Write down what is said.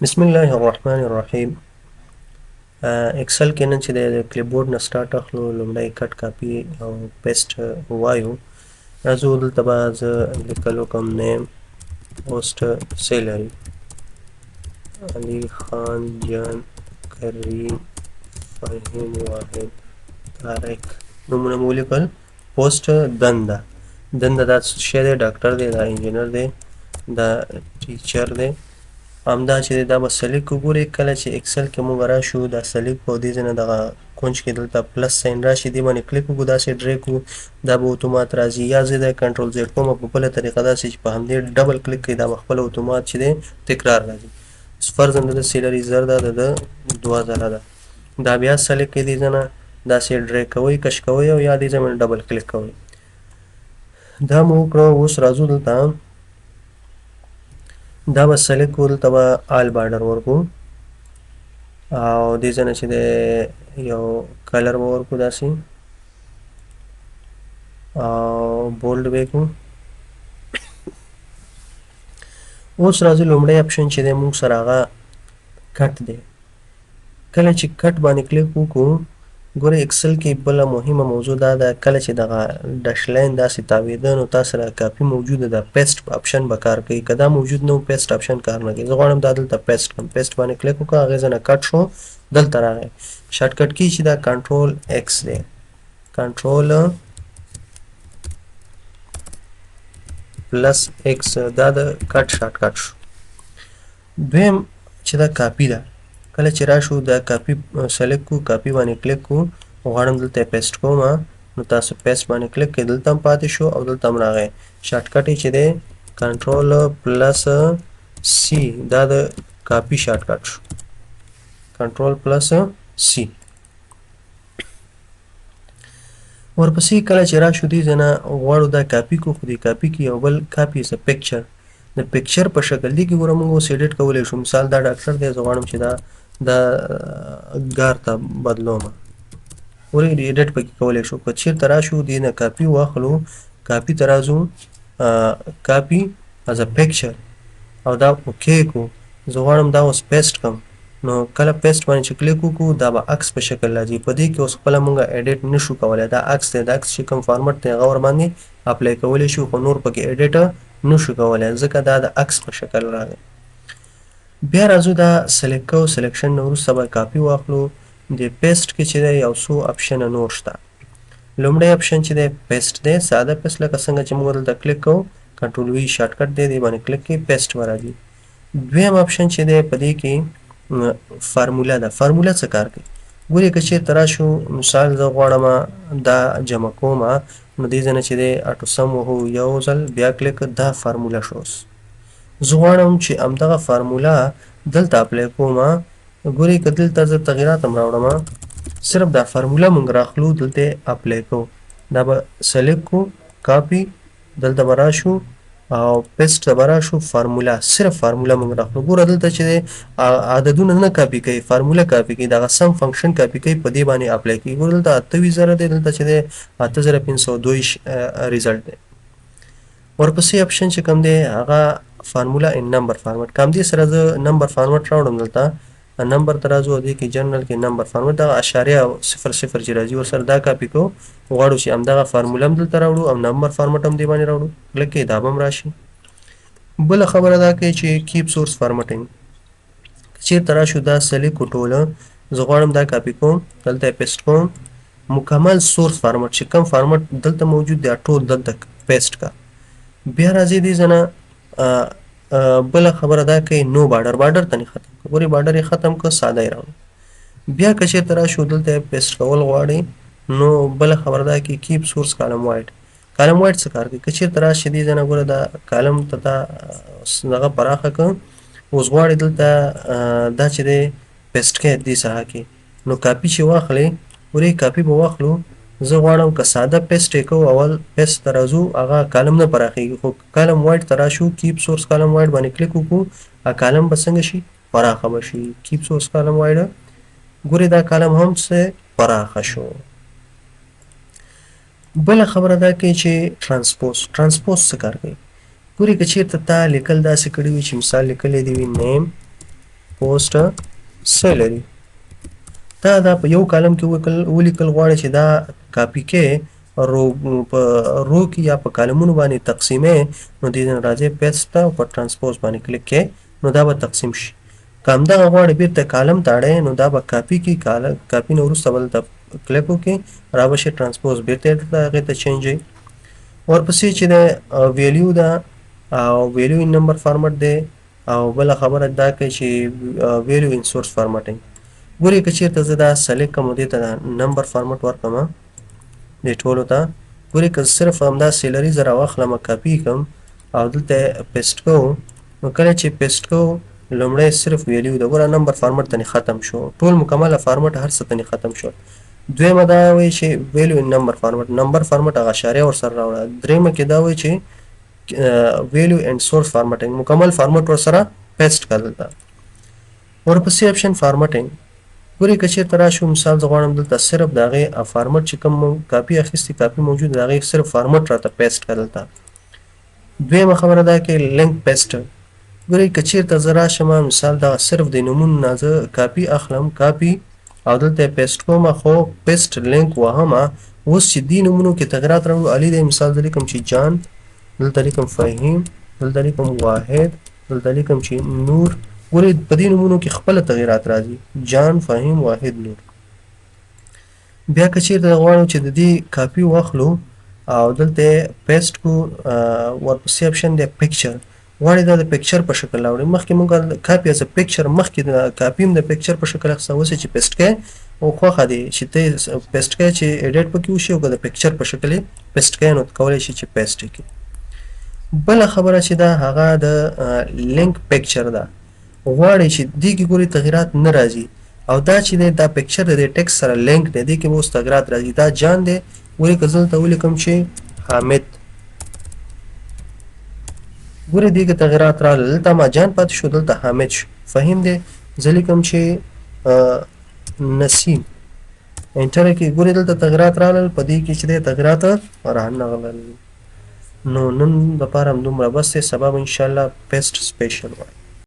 بسم الله الرحمن الرحیم. اکسل کې نن چې د کلیپ بورډ نه سټارټ اخلو، لومړی کټ، کاپي او پیسټ وایو. راځو دلته به زه لیکل وکړم نیم، پوسټ، سیلري، علي خان، جان، کریم، فهیم، واحد، طارق، نومونه مو ولیکل. پوسټ دنده، دنده دا څه شی دی؟ ډاکټر دی، دا انجینر دی، دا ټیچر دی. همدا چې دا به سلیک وګورئ. کله چې اکسل کې موږ راشو، دا سلیک او دې ځای نه دغه کونج کې دلته پلس ساین راشي، دې باندې کلیک وکړو، داسې ډرې کړو، دا به اتومات راځي. یا زه دا کنټرول زیډ کوم په بله طریقه، داسې چې په همدې ډبل کلیک کوي، دا به خپله اتومات چې دی تکرار راځي. فرضاً د ده سیلري 1000 ده، د ده 2000 ده. دا بیا سلیک کوي، دې ځای نه داسې ډرې کوئ، کش کوئ او یا دې ځای باندې ډبل کلیک کوئ. دا مو وکړو. اوس راځو دلته، دا به سلیکټ کړو، دلته به آل بارډر ورکو او دې ځای نه چې دی یو کلر به ورکو داسې او بولډ به یې کړو. اوس راځو لومړی اپشن چې دی موږ سره هغه کټ دی. کله چې کټ باندې کلیک وکړو، ګورئ اکسل کې بله مهمه موضوع دا ده، کله چې دغه ډش لاین داسې تاوېده نو تا سره کاپي موجوده ده، پیسټ اپشن به کار کوي. که دا موجود نه و، پیسټ اپشن کار نه کوي. زه غواړم دا دلته پیسټ کړم، پیسټ باندې کلیک وکړه، هغې ځای نه کټ شو، دلته راغی. شارټ کټ کی چې دا کنټرول ایکس دی، کنټرول پلس ایکس، دا د کټ شارټ کټ شو. دویم چې دا کاپي ده، کله چې راشو دا کاپي سلیکټ کو، کاپي باندې کلیک کو، غواړم دلته یې پیسټ کوم، نو تاسو پیسټ باندې کلیک کړئ، دلته هم پاتې شو او دلته هم راغی. شارټ کټ یې چې دی کنټرول پلس سی، دا د کاپي شارټ کټ شو، کنټرول پلس سی. ورپسې کله چې راشو دې ځای نه غواړو دا کاپي کړو، خو دې کاپي کې یو بل کاپي از پکچر، د پکچر په شکل دی کې ګوره موږ اوس ایډیټ کولی شو. مثال دا ډاکټر دی، زه غواړم چې دا د ګار ته بدلوم، ګورئ ایډیټ پکې کولی شو. که چېرته راشو دې نه کاپي واخلو، کاپي ته راځو، کاپي از ا پکچر او دا اوکی کو، زه غواړم دا اوس پیسټ کړم. نو کله پیسټ باندې چې کلیک وکړو، دا به عکس په شکل راځي. په دې کې اوس خپله موږ ایډیټ نشو کولی، دا عکس دی، د عکس چې کوم فارمټ دی هغه ورباندې اپلای کولی شو، خو نور پکې ایډیټ نشو کولی ځکه دا د عکس په شکل راغی. بیا راځو دا سلیکټ کوو، سلیکشن نه وروسته به کاپي واخلو. د پیسټ کې چې دی یو څو اپشنه نور شته. لومړی اپشن چې دی پیسټ دی، ساده پیسټ لکه څنګه چې موږ دلته کلیک کوو، کنټرول وی شارټ کټ دی، دې باندې کلیک کړئ، پیسټ به راځي. دویم اپشن چې دی په دې کې فارموله ده. فارموله څه کار کوي؟ ګورئ که چېرته راشو، مثال زه غواړم دا جمع کوم، نو دې ځای نه چې دی اټو سم وهو یو ځل، بیا کلیک، دا فارموله شو. اوس زه غواړم چې همدغه فارموله دلته اپلای کوم. ګورئ که دلته زه تغیرات هم راوړم، صرف دا فارموله مونږ راخلو، دلته اپلای کوو، دا به سلیکټ کړو، کاپي، دلته به راشو او پیسټ ته به راشو، فارموله، صرف فارموله مونږ راخلو. ګوره دلته چې دی عددونه نه کاپي کوي، فارموله کاپي کوي، دغه سم فنکشن کاپي کوي، په دې باندې اپلای کوي. ګوره دلته 28000 دی، دلته چې دی 8522 ریزلټ دی. ورپسې اپشن چې کوم دی هغه فارموله ان نمبر فارمټ. که همدې سره زه نمبر فارمټ راوړم، دلته نمبر ته راځو، دې کې جنرال کې نمبر فارمټ، دغه اشاریه او صفر صفر چې راځي ورسره دا کاپي کوو. غواړو چې همدغه فارموله هم دلته راوړو او نمبر فارمټ هم دې باندې راوړو، کلیک کړئ، دا به هم راشي. بله خبره دا کوي چې کیپ سورس فارمټینګ، که چېرته راشو دا سلیکټ کړو ټوله، زه غواړم دا کاپي کوم، دلته یې پیسټ کوم، مکمل سورس فارمټ چې کوم فارمټ دلته موجود دی ټول دلته پیسټ کا. بیا راځي دې ځای نه بله خبره دا کوي نو بارډر، بارډر ته نه ختم کړه، ګورې بارډر یې ختم کړ، ساده یې راوړو. بیا که چېرته راشو دلته یې پیسټ کول غواړي، نو بله خبره دا کوي کیپ سورس کالم وایډ. کالم وایډ څه کار کوي؟ که چېرته راشي دې ځای نه ګوره دا کالم ته تا دغه پراخه کړه، اوس غواړي دلته دا چې دی پیسټ کړي دې ساحه کې، نو کاپي چې واخلې، ګورې کاپي به واخلو، زه غواړم که ساده پیسټ یې کوو، اول پیسټ ته راځو، هغه کالم نه پراخېږي، خو کالم وایډ ته راشو، کیپ سورس کالم وایډ باندې کلیک وکړو، هغه کالم به څنګه شي؟ پراخه به شي. کیپ سورس کالم وایډ، ګورې دا کالم هم څه پراخه شو. بله خبره دا کوي چې ترانسپوز، ترانسپوز څه کار کوي؟ ګورې که چېرته تا لیکل داسې کړي وي چې مثال لیکلی دی وي نیم پوسټ سیلری. تا دا په یو کالم کې ولیکل، غواړي چې دا کاپي کې رو په رو کې یا په کالمونو باندې تقسیمې، نو دې نه راځي پیسټ ته او په ترانسپوز باندې کلیک کې، نو دا به تقسیم شي. که همدغه غواړي بیرته کالم ته اړې، نو دا به کاپي کې، کاپي نه وروسته به دلته کلیک وکړي، را به شي ترانسپوز بیرته هغې ته چینج. ورپسې چې د ویلیو ده او ویلیو ان نمبر فارمټ دی، او بله خبره دا کوي چې ویلیو ان سورس فارمټینګ. ګورئ که چېرته زه دا سلیکټ کړم او دې ته نمبر فارمټ ورکړم دې ټولو ته، ګورئ که صرف همدا سیلري زه راواخلم کاپي کړم او دلته پیسټ کوم، نو کله چې پیسټ کوم لومړی صرف ویلیو ده، ګوره نمبر فارمټ تنې ختم شو، ټول مکمله فارمټ هر څه تنې ختم شو. دویمه دا وایي چې ویلیو ان نمبر فارمټ، نمبر فارمټ هغه اشاریه ورسره راوړه. درېیمه کې دا وایي چې ویلیو اینډ سورس فارمټینګ، مکمل فارمټ ورسره پیسټ کړه دلته. ورپسې اپشن فارمټینګ، ګورئ که چېرته راشو، مثال زه غواړم دلته صرف د هغې فارمټ چې کوم کاپي اخیستې، کاپي موجود د هغې صرف فارمټ راته پیسټ کړه دلته. دویمه خبره دا کې لینک پیسټ، ګورئ که چېرته زه راشم، مثال دغه صرف د نمونو نه زه کاپي اخلم، کاپي او دلته یې پیسټ کوم، خو پیسټ لینک وهم. اوس چې دې نمونو کې تغیرات راوړو، علي دی مثال زه لیکم چې جان، دلته لیکم فهیم، دلته لیکم واحد، دلته لیکم چې نور. ګورئ په دې نومونو کې خپله تغیرات راځي، جان، فهیم، واحد، نور. بیا که چېرته غواړو چې د دې کاپي واخلو او دلته یې پیسټ کړو، ورپسې اپشن دی پکچر، غواړي دا د پکچر په شکل راوړي. مخکې موږ کاپي از پکچر، مخکې د کاپي هم د پکچر په شکل اخیسته، اوس یې چې پیسټ کړې او خوښه دی چې ته پیسټ کړې چې ایډیټ پکې وشي، او که د پکچر په شکل یې پیسټ کړې نو کولی شي چې پیسټ یې کړي. بله خبره چې ده هغه د لینک پکچر ده، غواړي چې دې کې ګوري تغیرات نه راځي، او دا چې دی دا پکچر د دې ټیکسټ سره لینک دی، دې کې به اوس تغیرات راځي. دا جان دی، ګوري که زه دلته ولیکم چې حامد، ګوري دې کې تغیرات راغلل، دلته ما جان پاتې شو، دلته حامد شو. فهیم دی، زه لیکم چې نسیم، انټر کې ګوري دلته تغیرات راغلل، په دې کې چې دی تغیرات رانغلل. نو نن دپاره همدومره بس دی، سبا به انشاءالله پیسټ سپیشل وایي.